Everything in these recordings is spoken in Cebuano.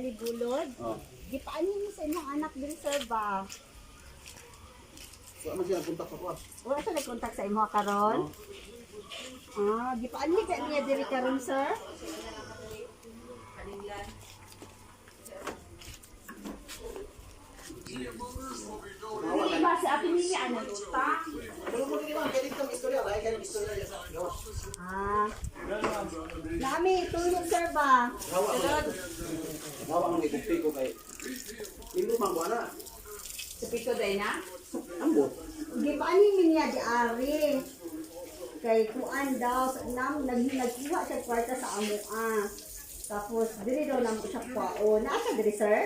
Libulod. Oh. Gipaanhin mo sa imong anak diri, sir, ba? Wala man siya nagkontak sa kuha. Wala siya nag-contact sa imo karon? Ah, gipaanhin ka niya diri karon, sir? Dili ba si Ate Mia ano ta? Pero mo dili man kay dito ang istorya, lahi kay istorya niya sa gawas. Ah. Nami tulong, sir, ba? Hawa man. Hawa man gigugpi ko kay Limbro man ko ana. Sa pito day na? Ambot. Gipaanhin mi niya di ari. Kay kuan daw nam nag nagkuha siya kwarta sa amoa. Tapos diri daw namo siya kuwaon. Naa siya diri, sir?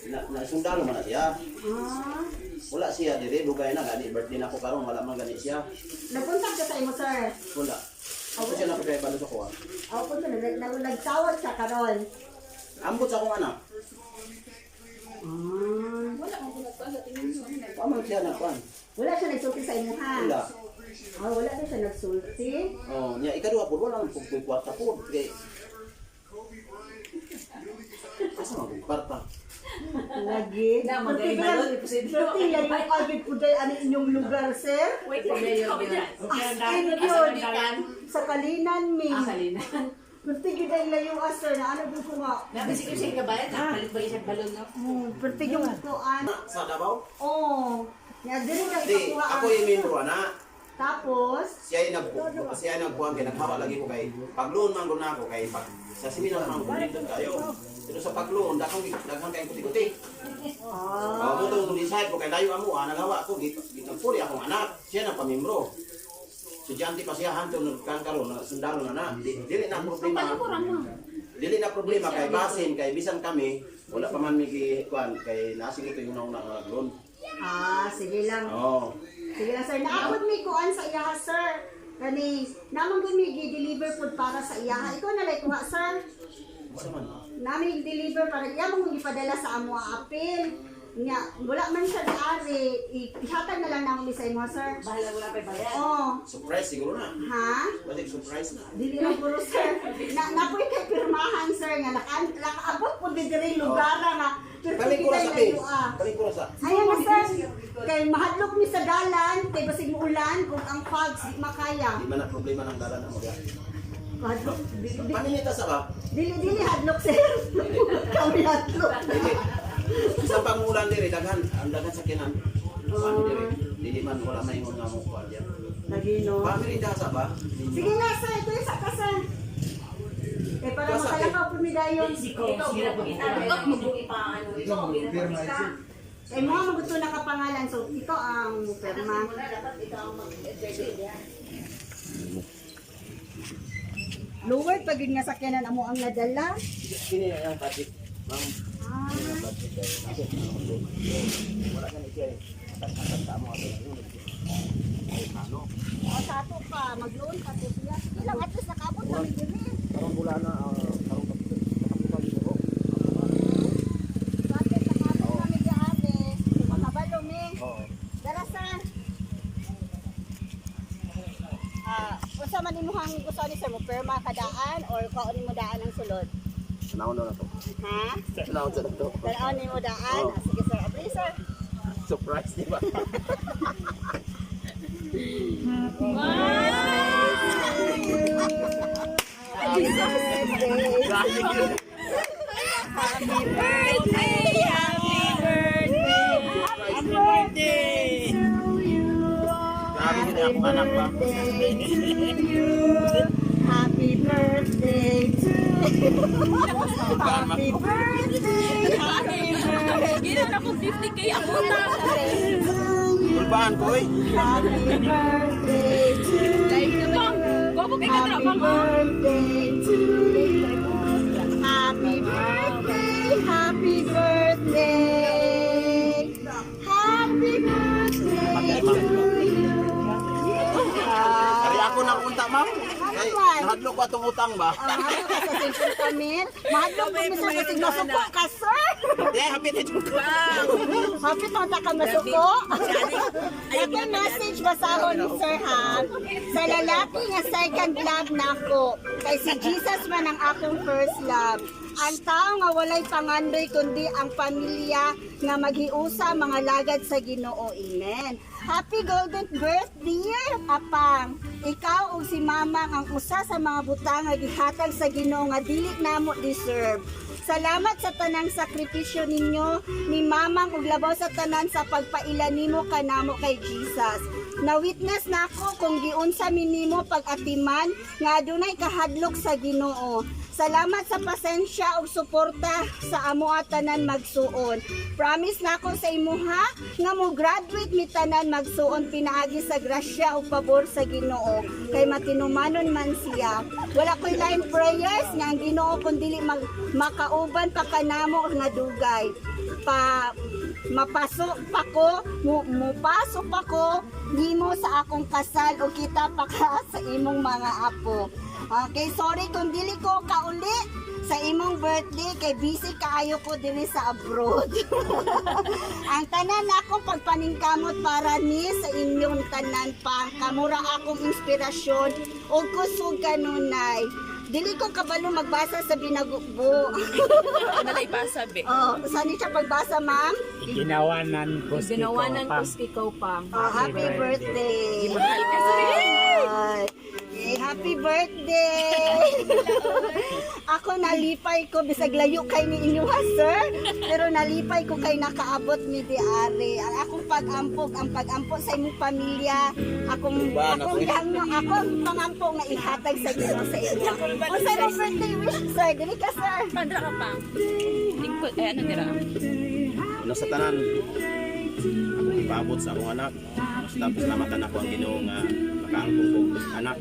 Na, na sundalo man na siya. Ah. Wala siya diri dugay na gani birthday na ko karon wala man gani siya. Nagkontak ka sa imo, sir? Wala. Ako siya na kay balo sa kuha. Ako po nag nag nagtawag siya karon. Ambot sa akong anak. Ah. Wala akong kunagkuhan sa tingin mo. Wa man siya nagkuan. Wala siya nagsulti sa imo, ha? Wala. Ah, wala na siya nagsulti. Oh, niya ikaduha pud wala man pud ko'y kwarta pud kay Asa man ko'y kwarta? Lagi. Na, magaling balon, imposible. Perti layo agad po dahil ano inyong lugar, sir? Wait, mayor yun. As in yun. Sa Kalinan, mi. Ah, Kalinan. Perti yun ay layo, ah, sir. Na ano po ko nga. Nabisi ko siya kabayan, nakapalit ba siya balon, no? Perti yung kuan. Sa Davao? Oh. Nga, diri na Di, ipakuha ako ang- yung membro ana. Tapos, Siya ay nagkuhan kay naghawa lagi ko kay pagluon man gud na ako kay pag sa seminar man gud dito tayo. Pero sa pagluon daghang daghang kay kuti-kuti. Ah. Oh, mo tong decide ko kay layo amo ah, naghawa ako gitagpuri akong anak. Siya na pamembro. Estudyante pa siya hantong nagkan karon na sundalo na na. Dili na problema. Dili na problema kay basin kay bisan kami wala pa man mi gi kuan kay nasing ito yung una nga nagloon. Ah, sige lang. Oh. Sige lang, sir. Naabot mi kuan sa iyaha, sir. Kani, namang gud mi gi-deliver food para sa iyaha. Ikaw na lay kuha, sir. Asa man? Nami deliver para iya mong gipadala sa amo apil. Nya, wala man siya ari, ihatag na lang namo mi sa imo, sir. Bahala wala pa'y bayad. Oh, Surprise siguro na. ha? Basig surprise na. Dili na puro, sir. Na napoy kay pirmahan, sir, nga nakaabot po diri lugar nga. Pero Paling ko kita sa pin. layo, ah. Paling ko sa. Ayan na, sir. Kay mahadlok mi sa dalan, kay basig muulan kung ang fogs di makaya. Di man na problema ng dalan amo diya. Hadlok dili dili Paninita sa ba? dili, dili hadlok, sir. Kami hadlok. Dili. Sa pangulan diri daghan ang daghan sa kinan. Ano diri? Dili man wala may ingon nga mo kuan diya. Lagi no. Pamirinda sa ba? Sige na, sir, ito yung sa sir. Eh, para Basta, makalakaw po mi dayon. Ikaw, ginapakita. Ano, ikaw, ginapakita. Kay mo nga gusto nakapangalan, so ikaw ang perma. Wala, dapat ikaw ang mag-exercise, ya. Lower pag yun nga sakyanan amo ang nadala. Kini ang budget. Ma'am, Ah, kini ang budget kay nako. Wala gani siya. Hatag sa amo ato. Ay ano? O, sa ato ka, mag-loan ka to siya. Sige lang, at least nakaabot kami diri. Karong bulana karong katapusan siguro. So at least nakaabot kami di ate. Makabalo mi. Oo. Dara sir. Ah, unsa man imong gusto ni sir mo perma ka daan or kaon nimo daan ang sulod? Tanawon na to. Ha? Tanawon sa to. Tan-aw nimo daan? Oo. Ah, sige sir, abri sir. Surprise di ba? Happy birthday. Happy birthday! Happy birthday! Happy birthday to you. Grabe gid akong anak ba. Birthday to you. Happy birthday to you. Happy birthday! Happy birthday! Ginawa na kong 50K ang utang. To you. Kulbaan ko oy. Happy birthday to you. Bang! Gwapo kay ka Happy bang ah. birthday to you. Happy birthday, happy birthday. Happy birthday to you. Ari ako na unta ma'am. Kay nahadlok ko atong utang ba? Ah, mahadlok ka sa 50 mil. Mahadlok ko minsan kasi masuko ka, sir. Di hapit ito. Happy ta ka masuko. Ako message basahon ni sir ha. Sa lalaki nga second love nako, kay si Jesus man ang akong first love. Ang tao nga walay pangandoy kundi ang pamilya nga maghiusa mga lagad sa Ginoo. Amen. Happy golden birthday, Apang. Ikaw ug si Mama ang usa sa mga butang nga gihatag sa Ginoo nga dili namo deserve. Salamat sa tanang sakripisyo ninyo ni Mamang ug labaw sa tanan sa pagpaila nimo kanamo kay Jesus. Na-witness nako kung giunsa mi nimo pag-atiman nga adunay kahadlok sa Ginoo. Salamat sa pasensya ug suporta sa amo tanan magsuon. Promise nako sa imuha nga mo graduate mi tanan magsuon pinaagi sa grasya ug pabor sa Ginoo kay matinumanon man siya. Wala ko'y line prayers nga ang Ginoo kun dili makauban pa kanamo nga dugay. Pa mapasok pa ko, mupasok pa ko nimo sa akong kasal o kita pa ka sa imong mga apo. Okay, sorry kung dili ko kauli sa imong birthday kay busy kaayo ko dinhi sa abroad. Ang tanan akong pagpaningkamot para ni sa inyong tanan pa kamura akong inspirasyon ug kusog kanunay. Dili ko kabalo magbasa sa binagukbo. Ano lay basa be? Oh, saan siya pagbasa, ma'am? Ginawanan ko si Ginawanan ko Kopang. si Kopang. Oh, happy birthday. Mahal ka sa Ay. Yay, happy birthday! Ako nalipay ko, bisag layo kay ni inyo ha, sir. Pero nalipay ko kay nakaabot ni di Ari. Ang akong pag-ampog, ang pag-ampo sa imong pamilya, akong Ba, akong naku. yang akong pangampo nga ihatag sa Ginoo sa inyo. Unsa imong birthday wish, sir? Dili ka, sir. Pandra ka pa. Lingkod, eh ano nira? Una sa tanan, akong ipaabot sa akong anak. Basta pasalamatan ako ang Ginoo nga nakaangkong kong anak.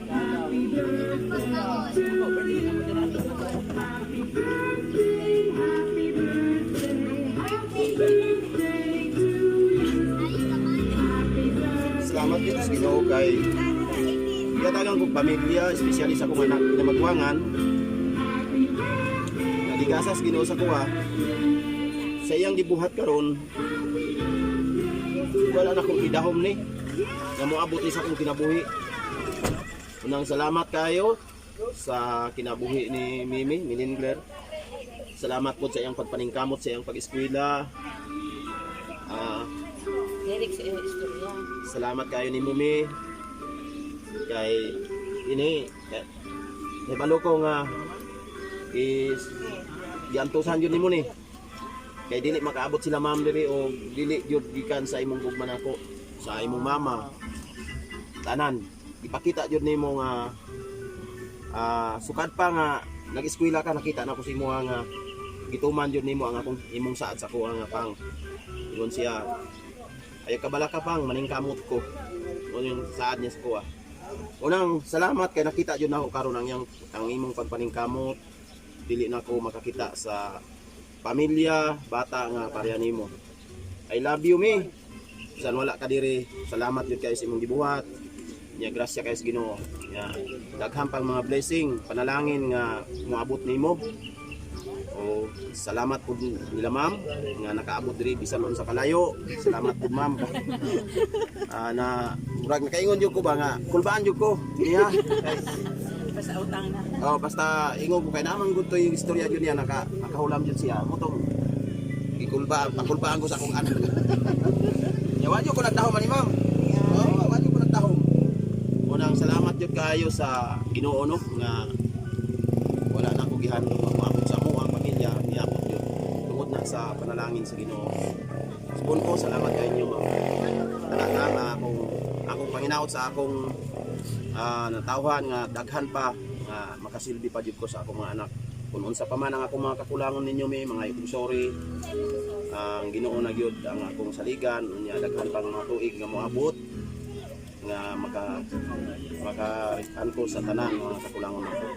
Salamat dito sa Ginoo kay gatagan kong pamilya, espesyali sa akong anak na magwangan. Nagigasas Ginoo sa kuha sa iyang gibuhat karon, wala na akong idahom ni nga moabot ni sa akong kinabuhi. Unang salamat kayo sa kinabuhi ni Mimi Milingler. Salamat po sa iyang pagpaningkamot sa iyang pag-eskwela. Derek sa iyong istorya. Salamat kayo ni Mimi kay ini kay, nahibalo ko nga is giantusan yun nimo ni kay dili makaabot sila ma'am diri o dili gyud gikan sa imong gugma nako sa imong mama. Tanan ipakita jud nimo nga sukad pa nga nag-eskwela ka, nakita na ko sa imuha nga gituman jud nimo ang akong imong saad sa kuha nga pang ingon siya, "Ayaw kabala ka pang maningkamot ko." Mo yung saad niya sa kuha. Unang salamat kay nakita jud nako karon ang iyang ang imong pagpaningkamot. Dili na ko makakita sa pamilya bata nga pareha nimo. I love you, me. Bisan wala ka diri, salamat jud kay sa imong gibuhat. Nya grasya kay sa Ginoo. Nya daghan pang mga blessing, panalangin nga moabot nimo. O salamat pud nila ma'am nga nakaabot diri bisan unsa kalayo. Salamat pud, ma'am. Na murag nakaingon jud ko ba nga kulbaan jud ko niya. Basta utang na. Oh, basta ingon ko kay naman gud to yung istorya jud niya nakahulam jud siya. Mo tong gikulba, pakulbaan ko sa akong anak. Nya wa jud ko nagdahom ani, ma'am. Oh, wa jud ko nagdahom. Unang salamat jud kayo sa Ginoo no nga wala na ako gihandom ang moabot sa amo ang pamilya niabot jud tungod na sa panalangin sa Ginoo. Subon ko salamat kay inyo, ma'am. Ana na nga akong akong panginaot sa akong natawhan nga daghan pa nga makasilbi pa jud ko sa akong mga anak. Kung unsa pa man ang akong mga kakulangon ninyo may mga ikong sorry. Ang Ginoo na gyud ang akong saligan unya daghan pang mga tuig nga moabot nga maka maka ko sa tanan mga kakulangon nako.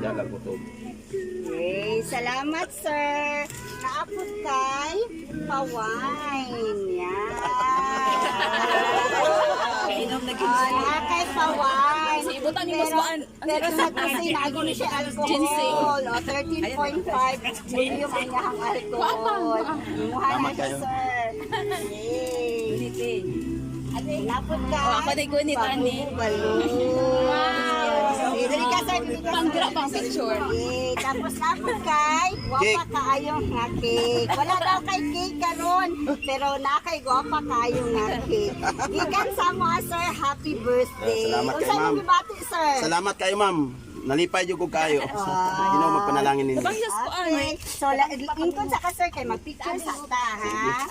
Diyan lang ko to. Okay, salamat sir. Naapot kay Pawain. Yan. Kainom na Oh, naa kay Pawain. Si ibutan ni mas kuan. Pero sa kasi naagi ni siya alcohol. Ginseng. O, 13.5 volume ang iyang alcohol. Imuha na Tama siya, kayo. sir. Yay. Lapot ka. Oh, ako na gunit, ani. Balloon. Wow. Dili ka, sir. Dili ka, sir. Panggira pang picture. Yay. Tapos lapot kay gwapa Cake. kaayo nga cake. Wala daw kay cake karon, pero na kay gwapa kaayo nga cake. Gikan sa mo, sir, happy birthday. Salamat kay Unsa ma'am. imong gibati, sir? Salamat kayo, ma'am. Nalipay jud ko kayo. Ginoo magpanalangin ninyo. Bang Diyos ko, Okay. ani. So, ingkon sa ka, sir, kay magpicture sa ta, ha?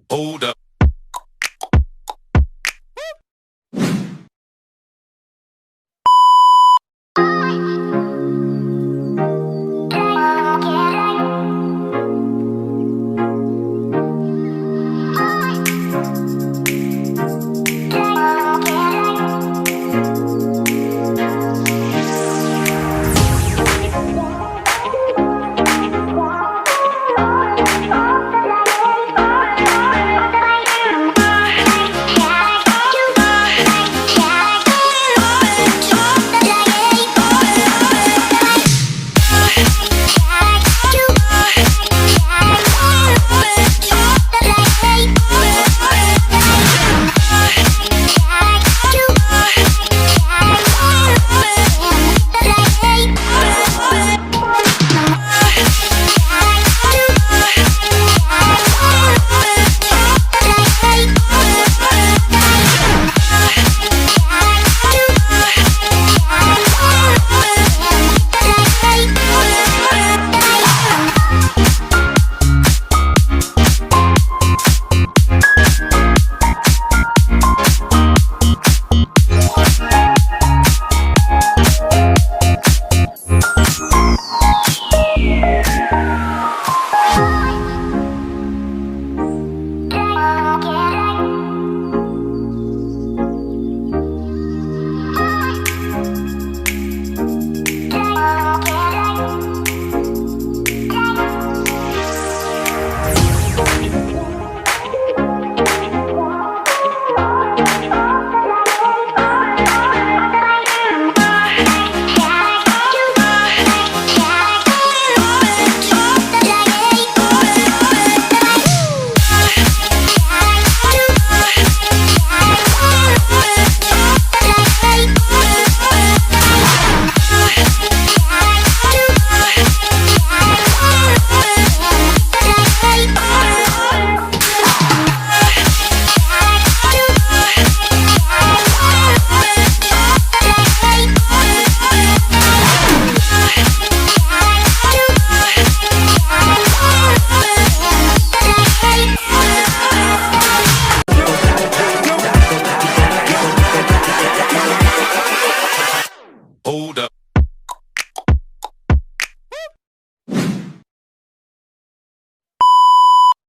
Hold up. Hold up.